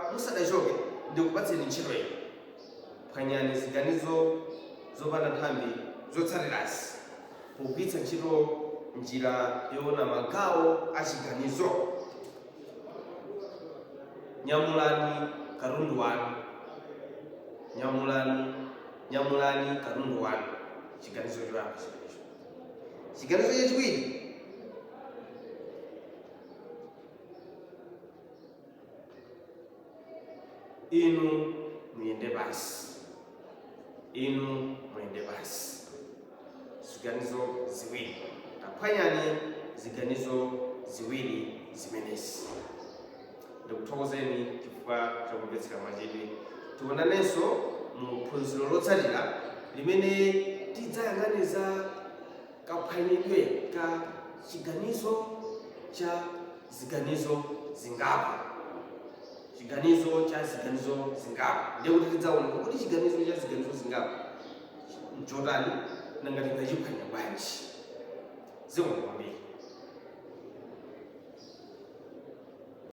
Musadachoke, ndikupatseni ntchito iyi. Phwanyani ziganizo zopanda nthambi zotsatirazi pogwiritsa ntchito njira yoona magawo a chiganizo. Nyamulani katundu wanu. Nyamulani, nyamulani katundu wanu. Chiganizo choyamba chimenecho. Chiganizo chachiwiri. Inu muyende pansi. Inu muyende pansi. Ziganizo ziwiri. Taphwanyani ziganizo ziwiri zimenezi. Ndikuthokozeni chifukwa chakumvetsera mwachidwi. Tionanenso mu phunziro lotsatira limene tidzayang'ane za kaphwanyidwe ka chiganizo cha ziganizo zingapo. Chiganizo cha ziganizo zingapo. Ndiye kuti tidzaona kuti kodi chiganizo cha ziganizo zingapo nchotani, nanga tingachiphwanya bwanji. Zikomo kwambiri.